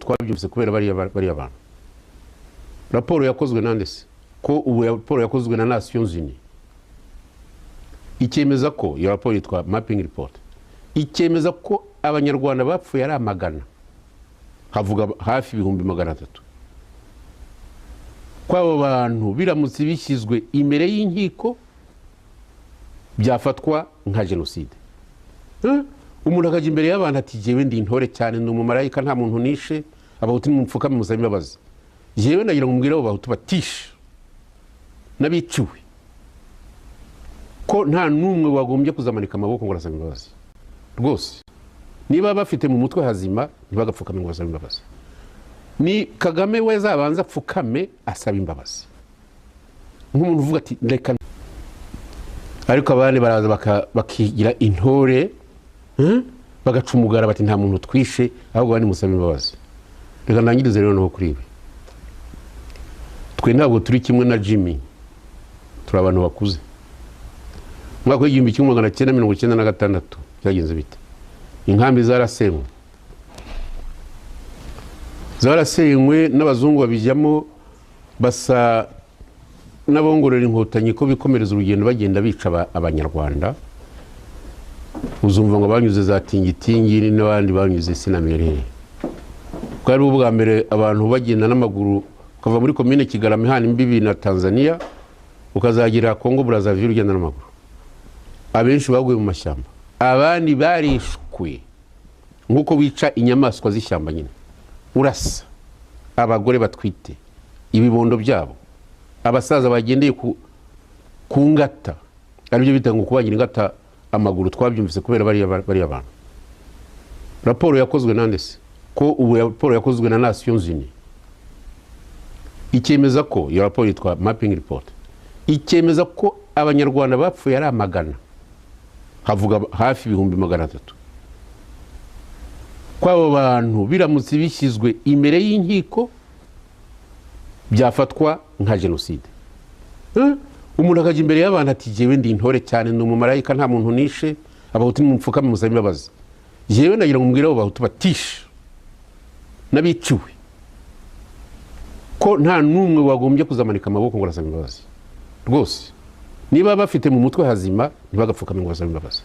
Twabyumvise kubera bariya bantu. Raporo yakozwe nande se, ko ubu raporo yakozwe na Nations Unies ikemeza ko, iyo raporo yitwa mapping report, ikemeza ko Abanyarwanda bapfuye ari amagana, havuga hafi 300,000, ko abo bantu biramutse bishyizwe imbere y'inkiko byafatwa nka jenoside? Umuntu akajya imbere y'abantu ati: "Jyewe ndi intore cyane, ndi umumarayika, nta muntu nishe, Abahutu nimupfukame musabe imbabazi." Jyewe nagira ngo mbwire abo Bahutu batishe n'abiciwe ko nta n'umwe wagombye kuzamanika amaboko ngo arasaba imbabazi rwose. Niba bafite mu mutwe hazima, ntibagapfukame ngo basabe imbabazi. Ni Kagame we azabanza apfukame asaba imbabazi, nk'umuntu uvuga ati: "Reka." Ariko abandi baraza bakigira intore, Bagaca umugara bati: "Nta muntu twishe, ahubwo abandi musabe imbabazi." Reka ndangirize rero naho kuri ibi. Twe ntabwo turi kimwe na Jimmy, turi abantu bakuze. Mu mwaka w'1996 byagenze bite? Inkambi zarasenywe, zarasenywe n'abazungu, babijyamo basa n'abongorera Inkotanyi ko bikomereza urugendo, bagenda bica Abanyarwanda. Uzumva ngo banyuze za Tingitingi n'abandi banyuze sinamereye. Bwari bwo bwa mbere abantu bagenda n'amaguru, ukava muri komine Kigarama ihana imbibi na Tanzania, ukazagera Kongo Brazzaville ugenda n'amaguru. Abenshi baguye mu mashyamba, abandi barishwe nk'uko wica inyamaswa z'ishyamba nyine, urasa abagore batwite ibibondo byabo, abasaza bagendeye ku ngata, aribyo bita ngo kubagira ingata amaguru. Twabyumvise kubera bariya bantu. Raporo yakozwe nande se, ko ubu raporo yakozwe na Nations Unies ikemeza ko, iyo raporo yitwa mapping report, ikemeza ko Abanyarwanda bapfuye ari amagana, havuga hafi 300,000, ko abo bantu biramutse bishyizwe imbere y'inkiko byafatwa nka jenoside? Umuntu akajya imbere y'abantu ati: "Jyewe ndi intore cyane, ndi umumarayika, nta muntu nishe, Abahutu nimupfukame musabe imbabazi." Jyewe nagira ngo mbwire abo Bahutu batishe n'abiciwe ko nta n'umwe wagombye kuzamanika amaboko ngo arasaba imbabazi rwose. Niba bafite mu mutwe hazima, ntibagapfukame ngo basabe imbabazi.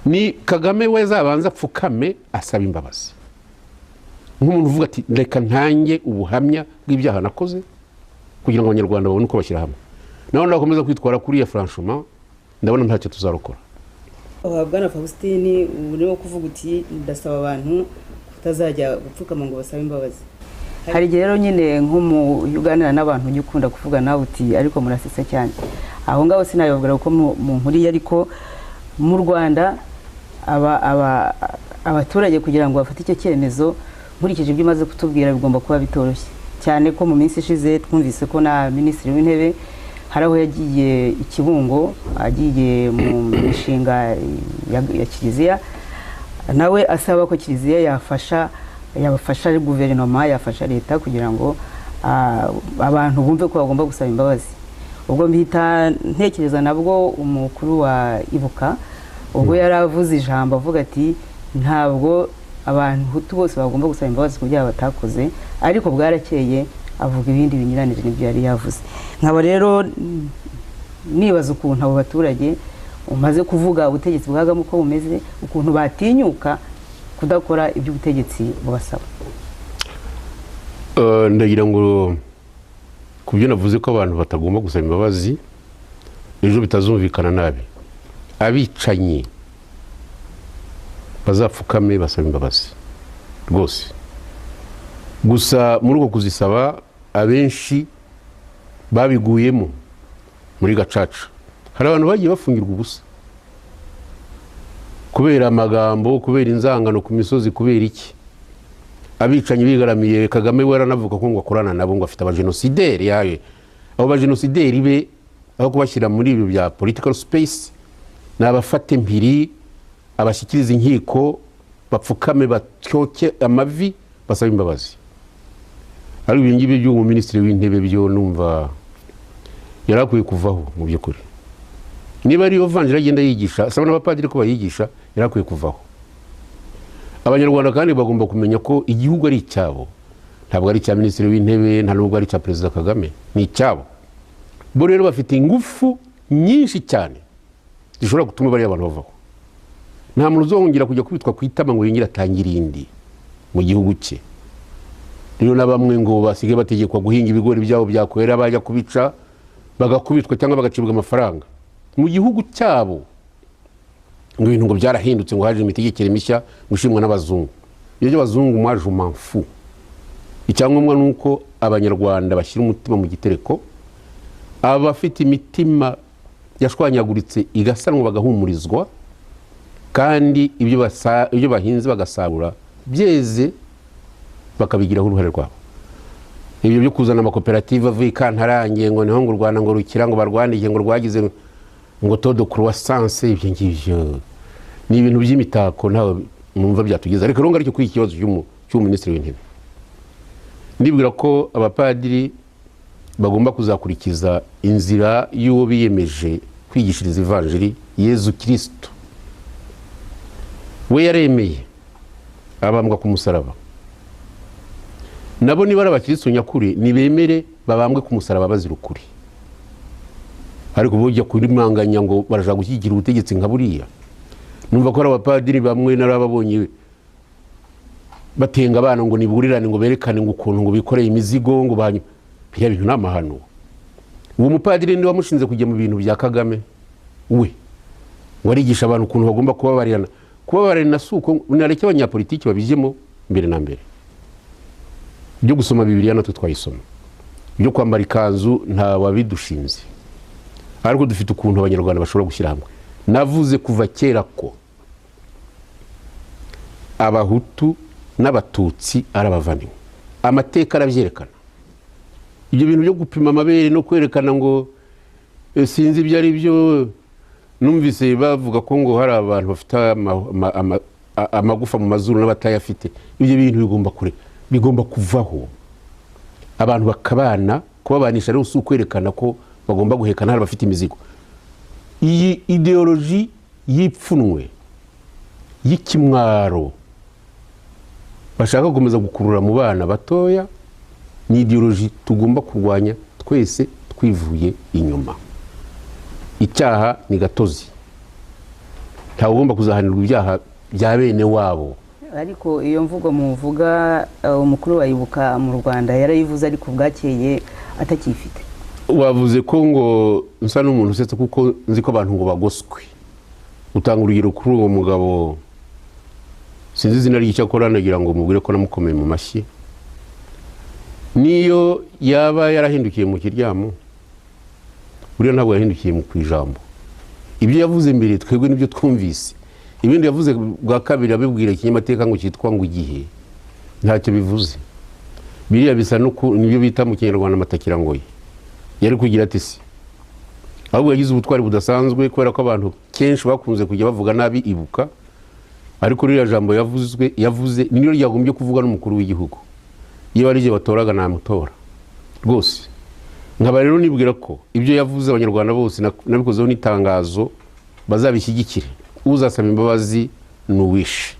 Ni Kagame we azabanza apfukame asaba imbabazi, nk'umuntu uvuga ati: "Reka ntange ubuhamya bw'ibyaha nakoze kugira ngo Abanyarwanda babone uko bashyira hamwe." Naho nakomeza kwitwara kuriya, franchement ndabona ntacyo tuzarokora. Bwana Faustin, urimo kuvuga uti: "Ndasaba abantu kutazajya gupfukama ngo basabe imbabazi." Hari igihe rero nyine nko mu iyo uganira n'abantu ujya ukunda kuvuga nawe uti: "Ariko murasesa cyane." Aho ngaho sinabibabwira kuko mu nkuriye, ariko mu Rwanda abaturage kugira ngo bafate icyo cyemezo, nkurikije ibyo umaze kutubwira, bigomba kuba bitoroshye cyane, ko mu minsi ishize twumvise ko na Minisitiri w'Intebe hari aho yagiye i Kibungo, agiye mu mishinga ya kiliziya, nawe asaba ko kiliziya yafasha, yafasha guverinoma, yafasha leta kugira ngo abantu bumve ko bagomba gusaba imbabazi. Ubwo mpita ntekereza nabwo umukuru wa Ibuka, ubwo yari avuze ijambo avuga ati: "Ntabwo abantu Hutu bose bagomba gusaba imbabazi ku byaha batakoze," ariko bwarakeye avuga ibindi binyuranije n'ibyo yari yavuze. Nkaba rero nibaza ukuntu abo baturage umaze kuvuga, ubutegetsi bwa Kagame uko bumeze, ukuntu batinyuka kudakora ibyo ubutegetsi bubasaba. Ndagira ngo ku byo navuze ko abantu batagomba gusaba imbabazi, ejo bitazumvikana nabi. Abicanyi bazapfukame basaba imbabazi rwose. Gusa muri uko kuzisaba, abenshi babiguyemo muri Gacaca. Hari abantu bagiye bafungirwa ubusa kubera amagambo, kubera inzangano ku misozi, kubera iki, abicanyi bigaramiye. Kagame we aranavuga ko ngo akorana nabo, ngo afite abajenosideri yawe. Abo bajenosideri be, aho kubashyira muri ibi bya political space, ni abafate mpiri, abashyikiriza inkiko, bapfukame, batyoke amavi, basaba imbabazi. Ariko ibi ngibi by'uwo Minisitiri w'Intebe byo numva yari akwiye kuvaho mu by'ukuri. Niba ariyo vanjiri agenda yigisha, asaba n'abapadiri ko bayigisha, yari akwiye kuvaho. Abanyarwanda kandi bagomba kumenya ko igihugu ari icyabo, ntabwo ari icya minisitiri w'intebe, nta nubwo ari icya Perezida Kagame, ni icyabo. Bo rero bafite ingufu nyinshi cyane zishobora gutuma bariya abantu bavaho. Nta muntu uzongera kujya kubitwa ku itama ngo yongere atangire indi mu gihugu cye. Rero na bamwe ngo basigaye bategekwa guhinga ibigori byabo byakwera, bajya kubica bagakubitwa cyangwa bagacibwa amafaranga mu gihugu cyabo, ngo ibintu ngo byarahindutse, ngo haje imitegekere mishya ngo ishimwa n'abazungu. Ibyo by'abazungu mwaje umamfu. Icyangombwa ni uko Abanyarwanda bashyira umutima mu gitereko, abafite imitima yashwanyaguritse igasanwa bagahumurizwa, kandi ibyo bahinze bagasarura byeze bakabigiraho uruhare rwabo. Ibyo byo kuzana amakoperative avuye i Kantarange ngo niho ngo u Rwanda ngo rukira, ngo barwandike ngo rwagize ngo taux de croissance, ibyo ngibyo ni ibintu by'imitako, ntawe numva byatugeza. Ariko rero ngaruke kuri iki kibazo cy'umuminisitiri w'intebe, ndibwira ko abapadiri bagomba kuzakurikiza inzira y'uwo biyemeje kwigishiriza ivanjiri, Yezu Kirisitu. We yaremeye abambwa ku musaraba. Nabo niba ari abakirisitu nyakuri, nibemere babambwe ku musaraba bazira ukuri. Ariko bujya kurimanganya ngo barashaka gushyigikira ubutegetsi nka buriya. Numva ko ari abapadiri bamwe narababonye batenga abana ngo niburirane, ngo berekane ngo ukuntu ngo bikoreye imizigo, ngo banyu biriya bintu ni amahano. Uwo mupadiri ni wamushinze kujya mu bintu bya Kagame, we ngo arigisha abantu ukuntu bagomba kubabarirana. Kubabarirana si uko nareke abanyapolitiki babijyemo mbere na mbere. Ibyo gusoma Bibiliya natwe twayisoma, ibyo kwambara ikanzu nta wabidushinze, ariko dufite ukuntu Abanyarwanda bashobora gushyira hamwe. Navuze kuva kera ko Abahutu n'Abatutsi ari abavandimwe, amateka arabyerekana. Ibyo bintu byo gupima amabere no kwerekana ngo sinzi ibyo ari byo, numvise bavuga ko ngo hari abantu bafite amagufa mu mazuru n'abatayafite. Ibyo bintu bigomba kure, bigomba kuvaho, abantu bakabana. Kubabanisha rero si ukwerekana ko bagomba guhekana hari abafite imizigo. Iyi ideoloji y'ipfunwe, y'ikimwaro bashaka gukomeza gukurura mu bana batoya, ni ideoloji tugomba kurwanya twese twivuye inyuma. Icyaha ni gatozi, ntawe ugomba kuzahanirwa ibyaha bya bene wabo. Ariko iyo mvugo muvuga, umukuru wa Ibuka mu Rwanda yarayivuze, ariko bwakeye atakifite. Wavuze ko ngo nsa n'umuntu usetse kuko nzi ko abantu ngo bagoswe. Utanga urugero kuri uwo mugabo, sinzi izina ry'icyakora, nagira ngo mubwire ko namukomeye mu mashyi. Niyo yaba yarahindukiye mu kiryamo, buriya ntabwo yahindukiye mu ijambo. Ibyo yavuze mbere twebwe nibyo twumvise, ibindi yavuze bwa kabiri abibwira ikinyamateka ngo cyitwa ngo Igihe, ntacyo bivuze. Biriya bisa nibyo bita mu Kinyarwanda amatakirangoyi. Yari kugira ati si ahubwo yagize ubutwari budasanzwe, kubera ko abantu kenshi bakunze kujya bavuga nabi Ibuka, ariko ririya jambo yavuze ni ryo ryagombye kuvuga n'umukuru w'igihugu. Iyo ari igihe batoraga namutora rwose. Nkaba rero nibwira ko ibyo yavuze Abanyarwanda bose, nabikozeho n'itangazo, bazabishyigikire. Uzasaba imbabazi ni uwishe,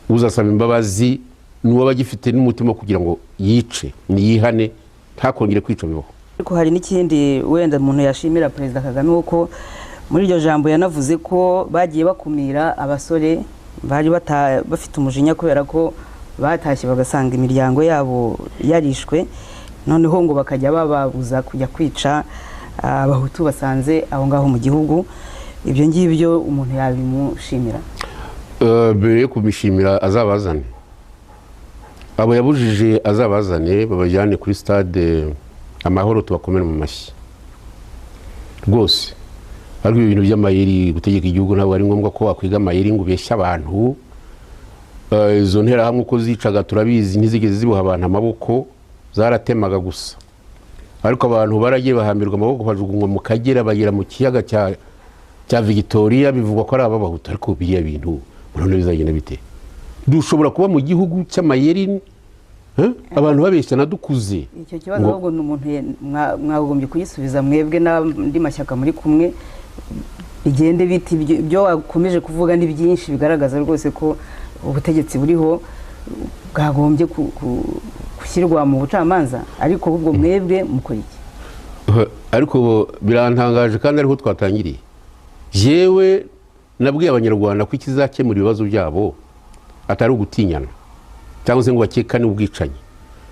uzasaba imbabazi ni uwaba agifite n'umutima kugira ngo yice, niyihane, ntakongere kwica bibaho. Ariko hari n'ikindi wenda umuntu yashimira Perezida Kagame, kuko muri iryo jambo yanavuze ko bagiye bakumira abasore bari bafite umujinya kubera ko batashye bagasanga imiryango yabo yarishwe, noneho ngo bakajya bababuza kujya kwica Abahutu basanze aho ngaho mu gihugu. Ibyo ngibyo umuntu yabimushimira. Mbere yo kubishimira azabazane abo yabujije, azabazane babajyane kuri stade Amahoro tubakomere mu mashyi rwose. Ariko ibintu by'amayeri, gutegeka igihugu ntabwo ari ngombwa ko wakwiga amayeri ngo ubeshye abantu. Izo nterahamwe uko zicaga turabizi, ntizigeze ziboha abantu amaboko, zaratemaga gusa. Ariko abantu baragiye bahambirwa amaboko bajugunywa mu Kagera, bagera mu kiyaga cya Victoria, bivugwa ko ari ababahutu. Ariko biriya bintu murabona bizagenda bite? Dushobora kuba mu gihugu cy'amayeri, abantu babeshyana dukuze. Icyo kibazo ahubwo ni umuntu mwagombye kuyisubiza mwebwe n'andi mashyaka muri kumwe, bigende biti. Ibyo wakomeje kuvuga ni byinshi bigaragaza rwose ko ubutegetsi buriho bwagombye gushyirwa mu bucamanza, ariko ubwo mwebwe mukora iki? Ariko birantangaje kandi ariho twatangiriye. Jewe nabwiye Abanyarwanda ko ikizakemura ibibazo byabo atari ugutinyana cyangwa se ngo bakekane ubwicanyi,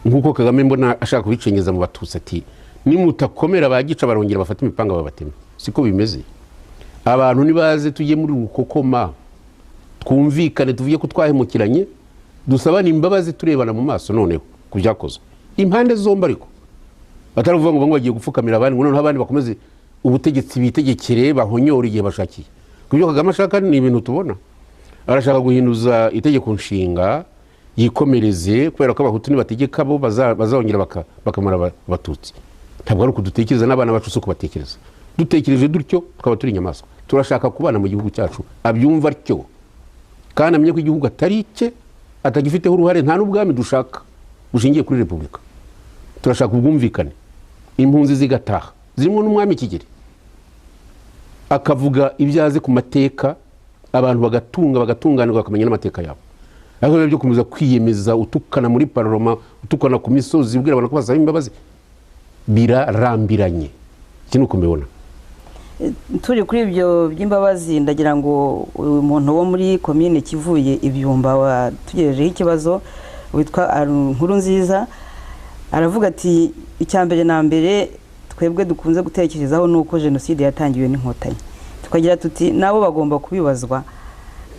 nk'uko Kagame mbona ashaka kubicengeza mu Batutsi ati nimutakomera bagica barongera bafata imipanga babatema. Siko bimeze. Abantu nibaze tujye muri rukokoma, twumvikane, tuvuge ko twahemukiranye, dusabane imbabazi turebana mu maso noneho ku byakozwe impande zombi, ariko atari ukuvuga ngo bamwe bagiye gupfukamira abandi ngo noneho abandi bakomeze ubutegetsi bitegekere bahonyore igihe bashakiye. Ku byo Kagame ashaka ni ibintu tubona, arashaka guhinduza itegeko nshinga yikomereze, kubera ko Abahutu nibategeka bo bazongera bakamara Abatutsi. Ntabwo ari ukudutekereza n'abana bacu, si ukubatekereza. Dutekereje dutyo tukaba turi inyamaswa. Turashaka kubana mu gihugu cyacu, abyumva atyo kandi amenye ko igihugu atari icye, atagifiteho uruhare. Nta n'ubwami dushaka bushingiye kuri repubulika. Turashaka ubwumvikane, impunzi zigataha zirimo n'umwami Kigeli akavuga ibyo azi ku mateka, abantu bagatunga bagatunganirwa bakamenya n'amateka yabo. Ariko byo gukomeza kwiyemeza utukana muri paroma, utukana ku misozi, ubwira abantu ko basaba imbabazi, birarambiranye. Iki ni uko mbibona. Turi kuri ibyo by'imbabazi, ndagira ngo umuntu wo muri komine Kivuye Ibyumba watugejejeho ikibazo witwa Nkurunziza aravuga ati icya mbere na mbere twebwe dukunze gutekerezaho nuko jenoside yatangiwe n'Inkotanyi, tukagira tuti nabo bagomba kubibazwa.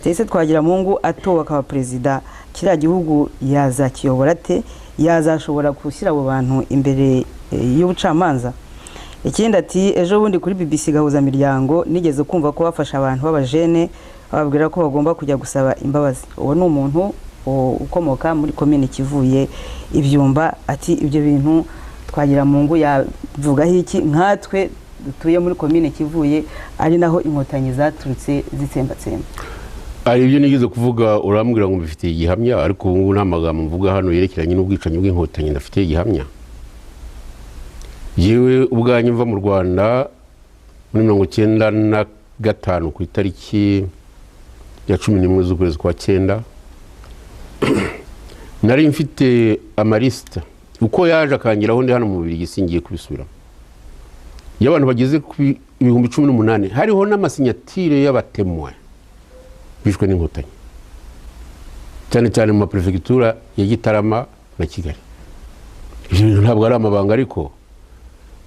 Ese Twagiramungu atowe akaba perezida, kiriya gihugu yazakiyobora ate? Yazashobora gushyira abo bantu imbere y'ubucamanza? Ikindi ati ejo bundi kuri BBC Gahuza Miryango nigeze kumva ko bafasha abantu b'abajene bababwira ko bagomba kujya gusaba imbabazi. Uwo ni umuntu ukomoka muri komine Kivuye Ibyumba, ati ibyo bintu Twagiramungu yavugaho iki nkatwe dutuye muri komine Kivuye ari naho Inkotanyi zaturutse zitsembatsemba? Ari ibyo nigeze kuvuga, urambwira ngo mbifitiye igihamya, ariko ubu ngubu nta magambo mvuga hano yerekeranye n'ubwicanyi bw'Inkotanyi ndafitiye igihamya. Yewe ubwanjye mva mu Rwanda muri 95 ku itariki ya 11 z'ukwezi kwa 9, nari mfite amalisite uko yaje akangeraho ndi hano mu Bubiligi, singiye kubisubiramo, y'abantu bageze ku 18,000, hariho n'amasinyatire y'abatemwe bishwe n'Inkotanyi, cyane cyane mu maprefegitura ya Gitarama na Kigali. Ibyo bintu ntabwo ari amabanga, ariko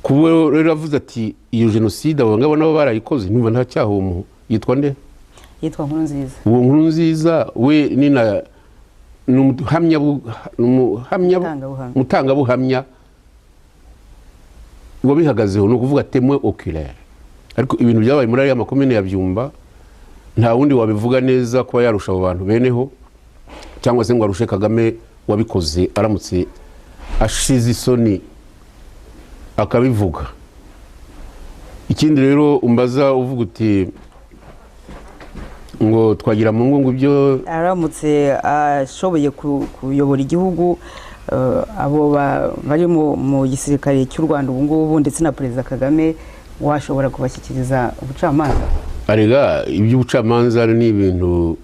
kuba rero avuze ati iyo jenoside abo ngabo nabo barayikoze, numva nta cyaha. Uwo yitwa nde? Yitwa Nkurunziza. Uwo Nkurunziza we ni na umutangabuhamya wabihagazeho, ni ukuvuga témoin oculaire. Ariko ibintu byabaye muri ariya makomine ya Byumba nta wundi wabivuga neza kuba yarusha abo bantu beneho, cyangwa se ngo arushe Kagame wabikoze aramutse ashize isoni akabivuga. Ikindi rero umbaza uvuga uti ngo Twagiramungu ngo ibyo aramutse ashoboye kuyobora igihugu, abo bari mu gisirikare cy'u Rwanda ubu ngubu ndetse na Perezida Kagame washobora kubashyikiriza ubucamanza? Arega iby'ubucamanza ni ibintu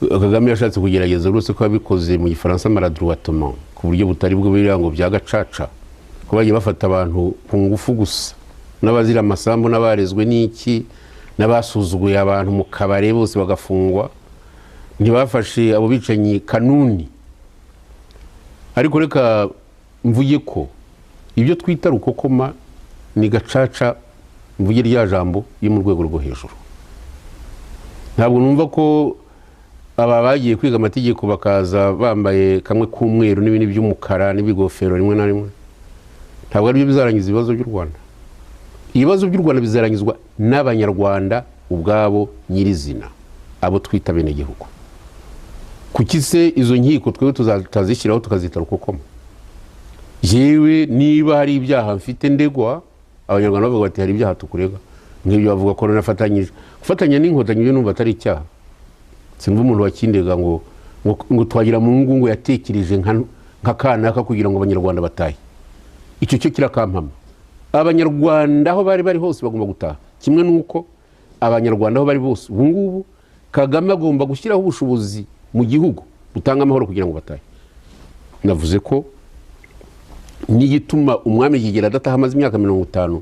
Kagame yashatse kugerageza, uretse ko yabikoze mu Gifaransa maladroitement, ku buryo butari bwo birango bya gacaca, ko bagiye bafata abantu ku ngufu gusa, n'abazira amasambu n'abarezwe n'iki n'abasuzuguye abantu mu kabare bose bagafungwa. Ntibafashe abo bicanyi kanuni. Ariko reka mvuge ko ibyo twita rukokoma ni gacaca, mvuge rya jambo yo mu rwego rwo hejuru. Ntabwo numva ko aba bagiye kwiga amategeko bakaza bambaye kamwe k'umweru n'ibindi by'umukara n'ibigofero rimwe na rimwe, ntabwo aribyo bizarangiza ibibazo by'u Rwanda. Ibibazo by'u Rwanda bizarangizwa n'Abanyarwanda ubwabo nyirizina, abo twita bene gihugu. Kuki se izo nkiko twebwe tutazishyiraho tukazita rukokoma? Yewe niba hari ibyaha mfite ndegwa, Abanyarwanda bavuga bati hari ibyaha tukurega, nk'ibyo bavuga ko nafatanyije gufatanya n'Inkotanyi, ibyo numva atari icyaha. Sinumva umuntu wakindega ngo Twagiramungu ngo yatekereje nka kanaka kugira ngo Abanyarwanda batahe. Icyo cyo kirakampama. Abanyarwanda aho bari bari hose bagomba gutaha, kimwe nuko Abanyarwanda aho bari bose ubu ngubu Kagame agomba gushyiraho ubushobozi mu gihugu butanga amahoro kugira ngo batahe. Navuze ko n'igituma umwami Kigeli adataha amaze imyaka 50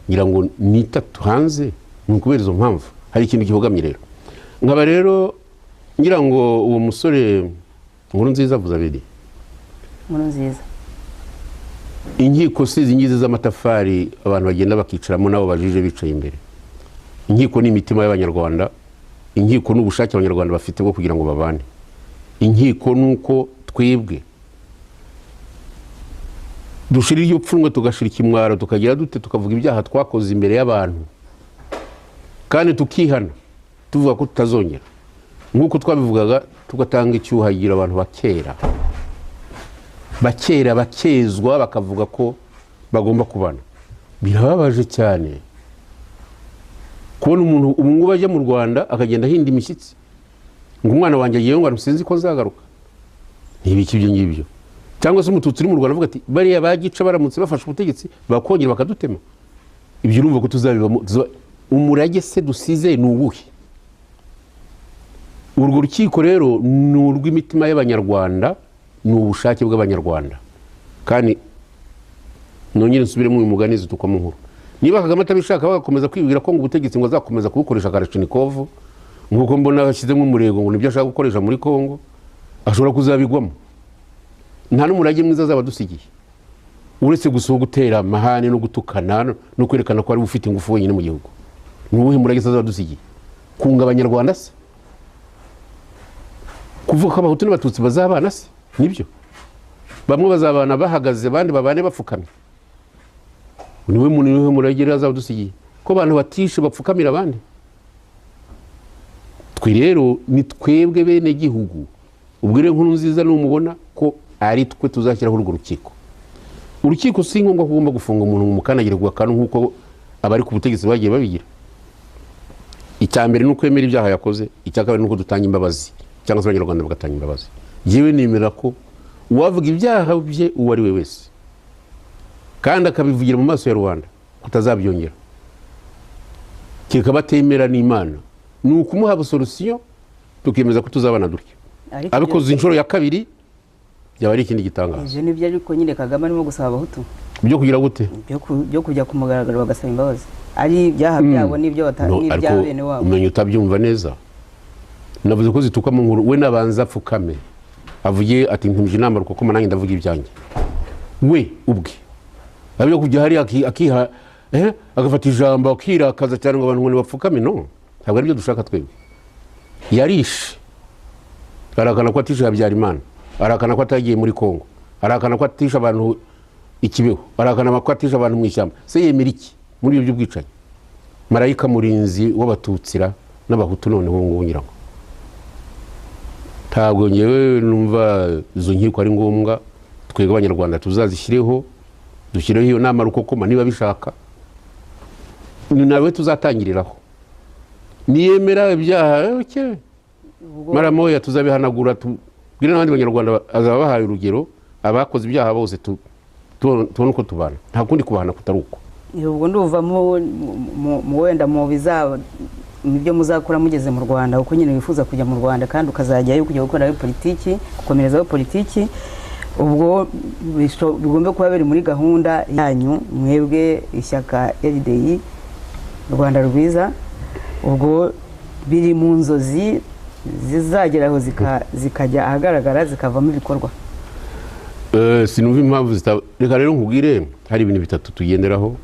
ngira ngo ni 3 hanze, ni ukubera izo mpamvu. Hari ikintu gihogamye rero. Nkaba rero ngira ngo uwo musore Nkurunziza avuze abiri. Nkurunziza. Inkiko si izi ngizi z'amatafari abantu bagenda bakicaramo nabo bajije bicaye imbere. Inkiko ni imitima y'Abanyarwanda, inkiko ni ubushake Abanyarwanda bafite bwo kugira ngo babane. Inkiko nuko twebwe dushira iryo pfunwe, tugashira ikimwaro, tukagira dute, tukavuga ibyaha twakoze imbere y'abantu kandi tukihana tuvuga ko tutazongera. Nk'uko twabivugaga, tugatanga icyuhagira abantu bakera bakera bakezwa, bakavuga ko bagomba kubana. Birababaje cyane kubona umuntu ubu ngubu ajya mu Rwanda akagenda ahinda imishyitsi ngo umwana wanjye agiye ngo sinzi ko nzagaruka. Ntibiki ibyo ngibyo. Cyangwa se umututsi uri mu Rwanda avuga ati bariya bagica baramutse bafashe ubutegetsi bakongera bakadutema. Ibyo urumva ko tuzabibamo. Umurage se dusize ni uwuhe? Urwo rukiko rero ni urw'imitima y'Abanyarwanda, ni ubushake bw'Abanyarwanda. Kandi nongere nsubiremo uyu mugani zitukwamo nkuru. Niba Kagame atabishaka bagakomeza kwibwira ko ngo ubutegetsi ngo azakomeza kubukoresha Kalashnikov, nk'uko mbona ashyizemo umurego ngo nibyo ashaka gukoresha muri Kongo, ashobora kuzabigwamo. Nta n'umurage mwiza azaba adusigiye, uretse gusa gutera amahane no gutukana no kwerekana ko ari ufite ingufu wenyine mu gihugu. Ni uwuhe murage azaba adusigiye? Kunga Abanyarwanda se? Kuvuga ko Abahutu n'Abatutsi bazabana se? Nibyo. Bamwe bazabana bahagaze, abandi babane bapfukamye. Niwe muntu niwe murage azaba adusigiye, ko abantu batishe bapfukamira abandi. Twe rero ni twebwe bene gihugu. Ubwo rero Nkurunziza numubona ko ari twe tuzashyiraho urwo rukiko. Urukiko si ngombwa ko ugomba gufunga umuntu mu mukanagire ku gakanu nk'uko abari ku butegetsi bagiye babigira. Icya mbere ni ukwemera ibyaha yakoze, icya kabiri ni uko dutanga imbabazi cyangwa se Abanyarwanda bagatanga imbabazi. Yewe nemera ko uwavuga ibyaha bye uwo ari we wese kandi akabivugira mu maso ya rubanda kutazabyongera, kereka batemera n'Imana, ni ukumuha solution tukemeza ko tuzabana dutya. Abikoze inshuro ya kabiri byaba ari ikindi gitangaza. Ibyo nibyo, ariko nyine Kagame arimo gusaba Abahutu byo kugira gute? Byo kujya ku mugaragaro bagasaba imbabazi ari ibyaha byabo n'ibyo n'ibya bene wabo. Umenye utabyumva neza. Navuze ko zituka mu nkuru, we nabanza apfukame avuye ati ntumije inama kuko nanjye ndavuga ibyanjye. We ubwe abyo kujya hari akiha agafata ijambo akirakaza cyane ngo abantu ngo bapfukame. No, ntabwo ari byo dushaka twebwe. Yarishe, arakana ko atishe Habyarimana, arakana ko atagiye muri Kongo, arakana ko atishe abantu ikibeho, arakana ko atishe abantu mu ishyamba. Se yemera iki muri ibyo by'ubwicanyi? Marayika murinzi w'abatutsira n'Abahutu noneho ngo ngira ngo ntabwo ngewe numva izo nkiko ari ngombwa. Twebwe Abanyarwanda tuzazishyireho, dushyireho iyo nama rukokoma niba bishaka, ni nawe tuzatangiriraho. Niyemera ibyaha mara moya tuzabihanagura, tubwire n'abandi Banyarwanda azaba bahaye urugero, abakoze ibyaha bose tubone uko tubana. Nta kundi kubahana kutari uko. Ubwo nduvamo mu wenda mu bizaba nibyo muzakora mugeze mu Rwanda, uko nyine wifuza kujya mu Rwanda kandi ukazajyayo kujya gukora politiki, gukomerezaho politiki. Ubwo bigomba kuba biri muri gahunda yanyu mwebwe ishyaka RDI Rwanda Rwiza. Ubwo biri mu nzozi zizageraho zikajya ahagaragara zikavamo ibikorwa. Sinumva impamvu reka rero nkubwire, hari ibintu bitatu tugenderaho.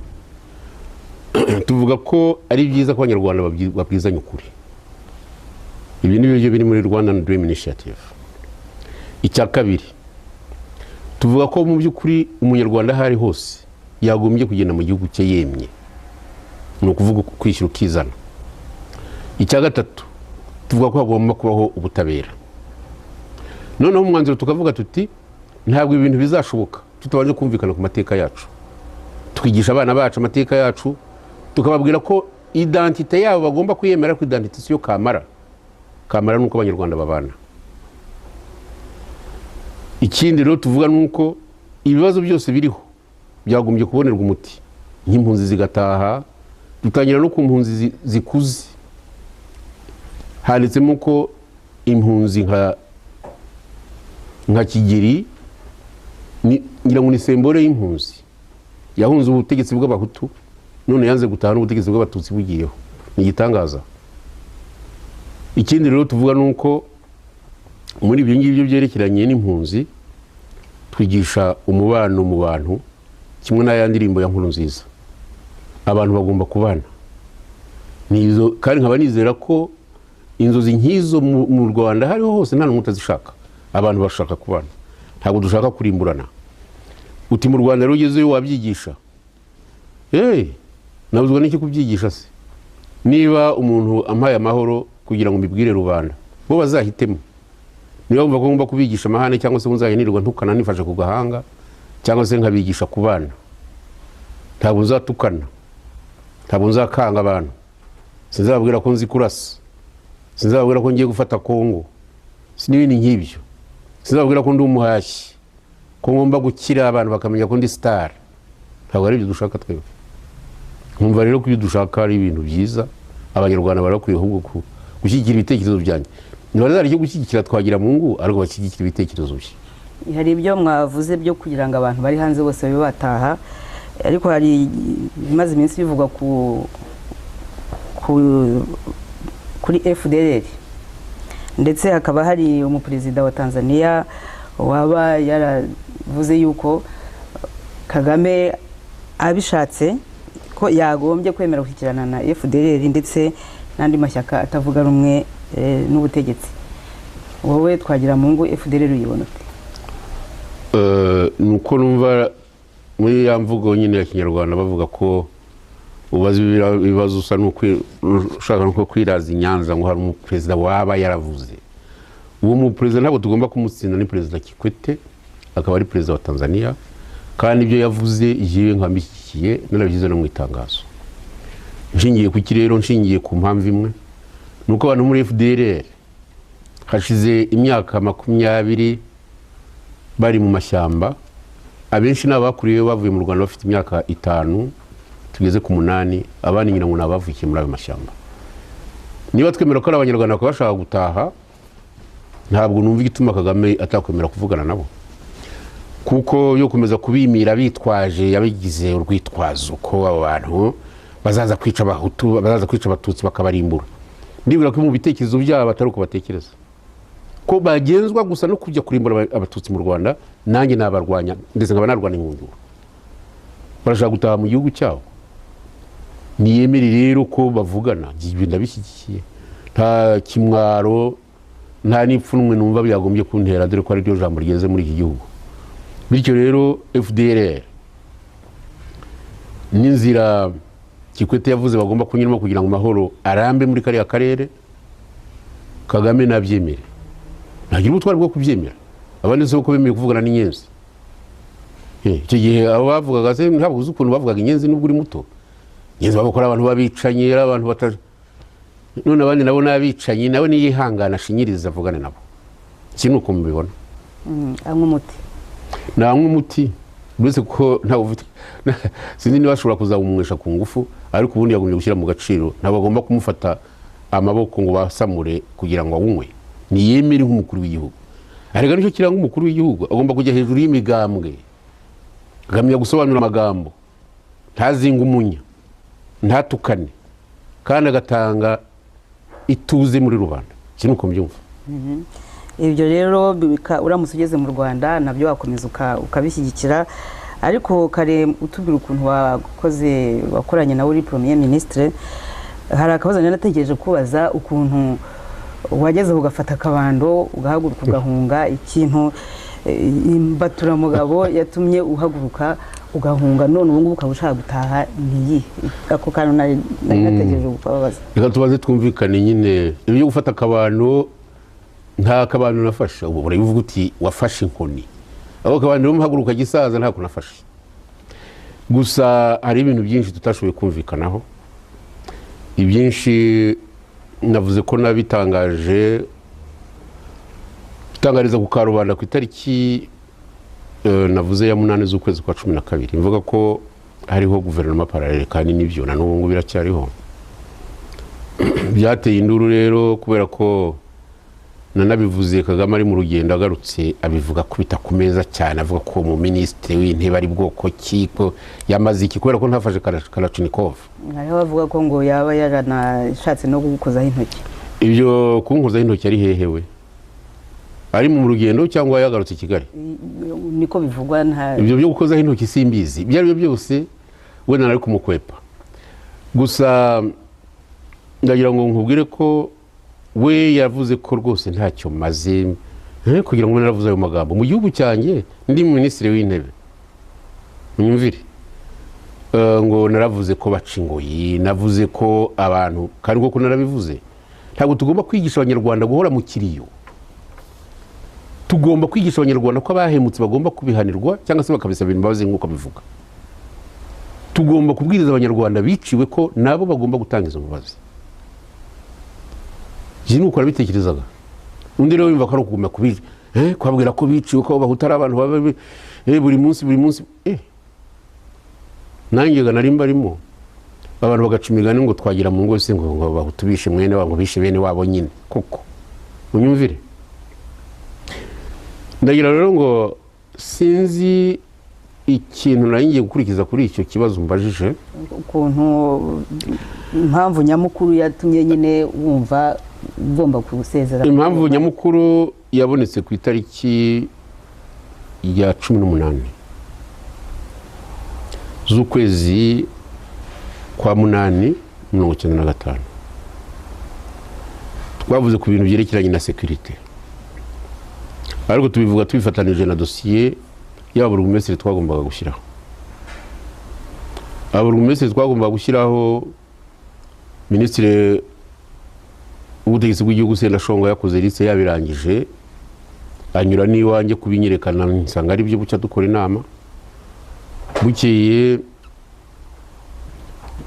Tuvuga ko ari byiza ko Abanyarwanda babwizanya ukuri. Ibi ni byo biri muri Rwanda Dream Initiative. Icya kabiri, tuvuga ko mu by'ukuri Umunyarwanda aho ari hose yagombye kugenda mu gihugu cye yemye, ni ukuvuga kwishyura ukizana. Icya gatatu, tuvuga ko hagomba kubaho ubutabera. Noneho umwanzuro tukavuga tuti ntabwo ibintu bizashoboka tutabanje kumvikana ku mateka yacu. Twigisha abana bacu amateka yacu, tukababwira ko identite yabo bagomba kwiyemera, ko identite siyo kamara. Kamara nuko Abanyarwanda babana. Ikindi rero tuvuga nuko ibibazo byose biriho byagombye kubonerwa umuti, nk'impunzi zigataha, dutangira no ku mpunzi zikuze. Handitsemo ko Impunzi nka Kigeri ngira ngo ni sembore y'impunzi yahunze ubutegetsi bw'abahutu, none yanze gutaha n'ubutegetsi bw'abatutsi bugiyeho. Ni igitangaza. Ikindi rero tuvuga nuko muri ibyo ngibyo byerekeranye n'impunzi twigisha umubano mu bantu, kimwe n'aya ndirimbo ya Nkuru Nziza, abantu bagomba kubana. Nizo kandi nkaba nizera ko inzozi nk'izo mu Rwanda hariho hose nta n'umwe utazishaka. Abantu bashaka kubana, ntabwo dushaka kurimburana. Uti mu Rwanda rero ugezeyo wabyigisha? Nabuzwa n'iki kubyigisha se? Niba umuntu ampaye amahoro kugira ngo mbibwire rubanda, bo bazahitemo. Niba bumva ko ngomba kubigisha amahane, cyangwa se nzahinirwa ntukana nifashe ku gahanga, cyangwa se nkabigisha kubana, ntabwo nzatukana, ntabwo nzakanga abantu, sinzababwira ko nzi kurasa, sinzababwira ko ngiye gufata Kongo, n'ibindi nk'ibyo, sinzababwira ko ndi umuhashyi, ko ngomba gukira abantu bakamenya ko ndi star. Ntabwo ari ibyo dushaka twebwe. Nkumva rero ko ibyo dushaka ari ibintu byiza. Abanyarwanda barakwiye ahubwo gushyigikira ibitekerezo byanjye. Ntibazari cyo gushyigikira Twagira Mungu, ariko bashyigikira ibitekerezo bye. Hari ibyo mwavuze byo kugira ngo abantu bari hanze bose babe bataha, ariko hari bimaze iminsi bivugwa kuri FDLR, ndetse hakaba hari umuperezida wa Tanzania waba yaravuze yuko Kagame abishatse ko yagombye kwemera gushyikirana na FDLR ndetse n'andi mashyaka atavuga rumwe n'ubutegetsi. Wowe Twagira Mungu, FDLR uyibona ute? Nuko numva muri ya mvugo nyine ya Kinyarwanda bavuga ko ubaza ibibazo usa ushaka no kwiraza i Nyanza, ngo hari umuperezida waba yaravuze. Uwo muperezida ntabwo tugomba kumutsinda, ni Perezida Kikwete, akaba ari perezida wa Tanzania, kandi ibyo yavuze yewe nkabishyigikiye, narabishyize no mu itangazo. Nshingiye ku kirero, nshingiye ku mpamvu imwe, nuko abantu muri FDLR hashize imyaka 20 bari mu mashyamba. Abenshi ni abakuriye bavuye mu Rwanda bafite imyaka 5 tugeze ku 8, abandi ngira ngo ni abavukiye muri ayo mashyamba. Niba twemera ko ari abanyarwanda bakaba bashaka gutaha, ntabwo numva igituma Kagame atakwemera kuvugana nabo, kuko yo komeza kubimira bitwaje yabigize urwitwazo ko abo bantu bazaza kwica abahutu, bazaza kwica abatutsi bakabarimbura. Ndibwira ko mu bitekerezo byabo atari uko batekereza, ko bagenzwa gusa no kujya kurimbura abatutsi mu Rwanda. Nanjye nabarwanya, ndetse nkaba narwana inkundura. Barashaka gutaha mu gihugu cyabo, niyemere rero ko bavugana. Ibyo ndabishyigikiye, nta kimwaro nta n'ipfunwe numva byagombye kuntera, dore ko ari ryo jambo rigeze muri iki gihugu. Bityo rero FDLR n'inzira Kikwete yavuze bagomba kunyuramo kugira ngo amahoro arambe muri kariya karere, Kagame nabyemere, ntagira ubutwari bwo kubyemera. Abandi se ko bemeye kuvugana n'inyenzi? Icyo gihe abo bavugaga se ntabwo uzi ukuntu bavugaga inyenzi nubwo uri muto? Inyenzi babakora abantu babicanye, ari abantu bataje. None abandi nabo n'abicanyi, nawe niyihangana ashinyiriza avugane nabo. Iki ni uko mubibona. Anywa umuti. Nanywa umuti, uretse ko ntawe ufite, sinzi niba ashobora kuzawumwesha ku ngufu, ariko ubundi yagombye gushyira mu gaciro. Ntabwo agomba kumufata amaboko ngo basamure kugira ngo awunywe. Niyemere nk'umukuru w'igihugu. Ariko nicyo kiranga umukuru w'igihugu, agomba kujya hejuru y'imigambwe, akamenya gusobanura amagambo, ntazinge umunya, ntatukane, kandi agatanga ituze muri rubanda. Iki ni uko mbyumva. Ibyo rero uramutse ugeze mu Rwanda nabyo wakomeza ukabishyigikira. Ariko kare utubwira ukuntu wakoze, wakoranye nawe uri premier ministre, hari akabazo nari natekereje kubaza: ukuntu wageze ugafata akabando ugahaguruka ugahunga, ikintu imbaturamugabo yatumye uhaguruka ugahunga, none ubu ngubu ukaba ushaka gutaha, ni iyihe? Ako kantu nari nategereje kubabaza. Reka tubaze twumvikane nyine. Ibyo gufata akabando, nta kabando nafashe. Ubu urabivuga uti wafashe inkoni, ako kabando muhaguruka gisaza ntako nafashe. Gusa hari ibintu byinshi tutashoboye kumvikanaho. Ibyinshi navuze ko nabitangaje, bitangariza ku karubanda ku itariki navuze ya 8 z'ukwezi kwa 12, mvuga ko hariho guverinoma parallèle, kandi nibyo, na n'ubu ngubu biracyariho. Byateye induru rero kubera ko Nanabivuze Kagame ari mu rugendo agarutse, abivuga akubita ku meza cyane, avuga ko mu minisitiri w'intebe ari bwoko ki, ko yamaze iki, kubera ko ntafashe Kalachnikov. Hariho abavuga ko ngo yaba yaranashatse no kugukozaho intoki. Ibyo kunkozaho intoki ari hehe? We ari mu rugendo cyangwa yagarutse i Kigali? Niko bivugwa, nta Ibyo byo gukozaho intoki simbizi. Ibyo ari byo byose, wenda nari kumukwepa. Gusa ndagira ngo nkubwire ko we yavuze ko rwose ntacyo maze, kugira ngo naravuze ayo magambo mu gihugu cyanjye ndi minisitiri w'intebe, munyumvire. Ngo naravuze ko baca ingoyi, navuze ko abantu, kandi koko narabivuze. Ntabwo tugomba kwigisha Abanyarwanda guhora mu kiriyo. Tugomba kwigisha Abanyarwanda ko abahemutse bagomba kubihanirwa cyangwa se bakabisabira imbabazi nk'uko bivuga. Tugomba kubwiriza Abanyarwanda biciwe ko nabo bagomba gutanga izo mbabazi. Njye nuko nabitekerezaga. Undi rero yumva ko ari ukuguma kubica, kubabwira ko biciwe, ko Abahutu ari abantu baba buri munsi buri munsi. Nanjye ga nari mbarimo. Abantu bagaca imigani ngo twagira mu ngo se, ngo Abahutu bishe mwene wabo, ngo bishe bene wabo nyine koko. Unyumvire. Ndagira rero ngo sinzi ikintu nari ngiye gukurikiza kuri icyo kibazo umbajije. Ukuntu impamvu nyamukuru yatumye nyine wumva ugomba gusezera. Impamvu nyamukuru yabonetse ku itariki ya 18 z'ukwezi kwa 8 1995. Twavuze ku bintu byerekeranye na sécurité, ariko tubivuga tubifatanije na dosiye y'aba burugumesitiri twagombaga gushyiraho. Aba burugumesitiri twagombaga gushyiraho, minisitiri w'ubutegetsi bw'igihugu Sendashonga yakoze liste yabirangije, anyura n'iwanjye kubinyerekana, nsanga ari byo. Bucya dukora inama. Bukeye,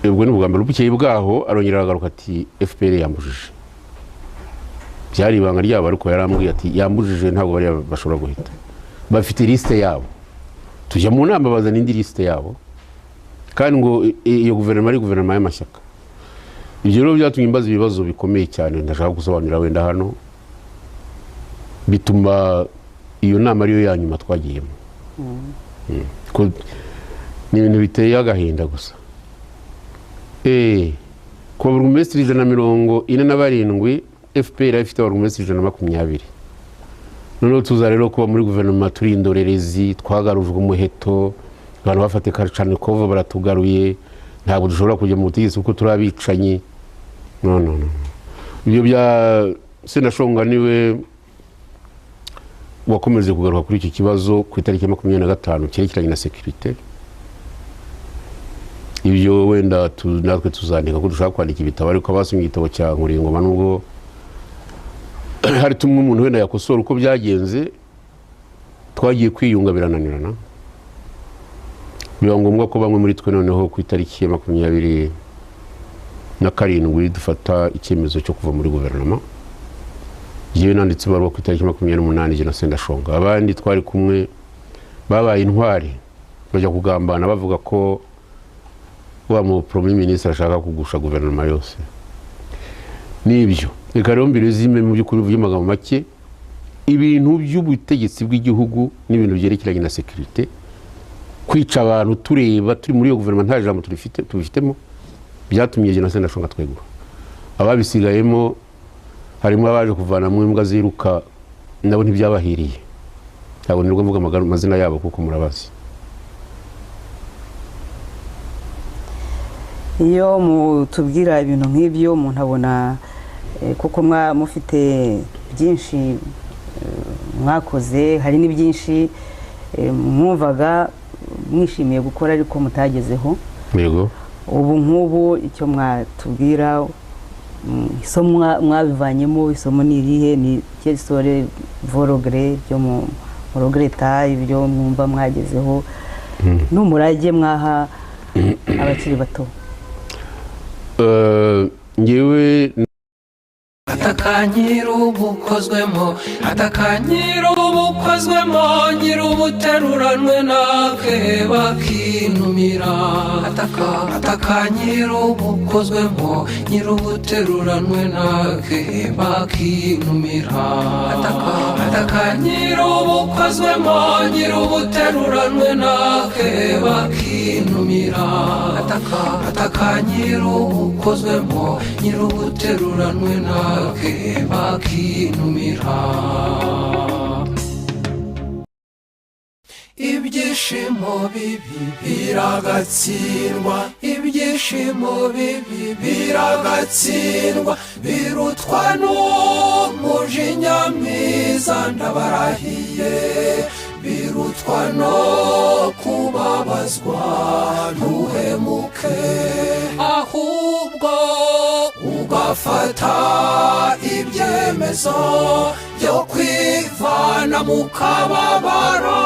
ubwo ni ubwa mbere, bukeye bwaho arongera aragaruka ati FPR yambujije. Byari ibanga ryabo, ariko yarambwiye ati yambujije, ntabwo bari bashobora guhita, bafite liste yabo. Tujya mu nama, bazana indi liste yabo, kandi ngo iyo guverinoma ari guverinoma y'amashyaka. Ibyo rero byatumye mbaza ibibazo bikomeye cyane ndashaka gusobanurira wenda hano, bituma iyo nama ariyo ya nyuma twagiyemo. Ni ibintu biteye agahinda gusa. Ku burugumesitiri 147, FPR ifite ababurugumesitiri 120. Noneho tuza rero kuba muri guverinoma turi indorerezi, twagarujwe umuheto, abantu bafate Kalachnikov baratugaruye, ntabwo dushobora kujya mu butegetsi kuko turi abicanyi. No, no, no. Ibyo bya Sendashonga niwe wakomeje kugaruka kuri icyo kibazo ku itariki ya 25 cyerekeranye na sécurité. Ibyo wenda natwe tuzandika ko dushaka kwandika ibitabo, ariko abasomye igitabo cya Nkuriyingoma, nubwo hari tumwe umuntu wenda yakosora uko byagenze, twagiye kwiyunga birananirana, biba ngombwa ko bamwe muri twe noneho ku itariki ya 27 dufata icyemezo cyo kuva muri guverinoma. Njyewe nanditse ibaruwa ku itariki 28, jye na Sendashonga. Abandi twari kumwe babaye intwari, bajya kugambana bavuga ko wa mu premier ministre ashaka kugusha guverinoma yose. Nibyo, reka rero mbirezime mu by'ukuri by'amagambo make. Ibintu by'ubutegetsi bw'igihugu n'ibintu byerekeranye na sécurité, kwica abantu tureba turi muri iyo guverinoma nta jambo tubifitemo, byatumye jye na Sendashonga twegura. Ababisigayemo harimo abaje kuvanamo imbwa ziruka, nabo ntibyabahiriye. Ntabwo nirwo mvuga amazina yabo kuko murabazi. Iyo mutubwira ibintu nk'ibyo umuntu abona kuko mufite byinshi mwakoze, hari n'ibyinshi mwumvaga mwishimiye gukora ariko mutagezeho. Yego. Ubu nk'ubu icyo mwatubwira, isomo mwabivanyemo, isomo ni irihe? Ni sore vorogre byo mu rogreta, ibyo mwumva mwagezeho n'umurage mwaha abakiri bato? Ngewe Ataka nyirubukozwemo, ataka nyirubukozwemo, nyirubuteruranwe nake bakinumira. Ataka, ataka nyirubukozwemo, nyirubuteruranwe nake bakinumira. Ataka, ataka nyirubukozwemo, nyirubuteruranwe nake bakinumira. Ataka, ataka nyirubukozwemo, nyirubuteruranwe nake bakinumira. Ibyishimo bibi biragatsindwa, ibyishimo bibi biragatsindwa, birutwa n'umujinya mwiza, ndabarahiye, birutwa no kubabazwa ntuhemuke, ahubwo ugafata ibyemezo byo kwivana mu kababaro.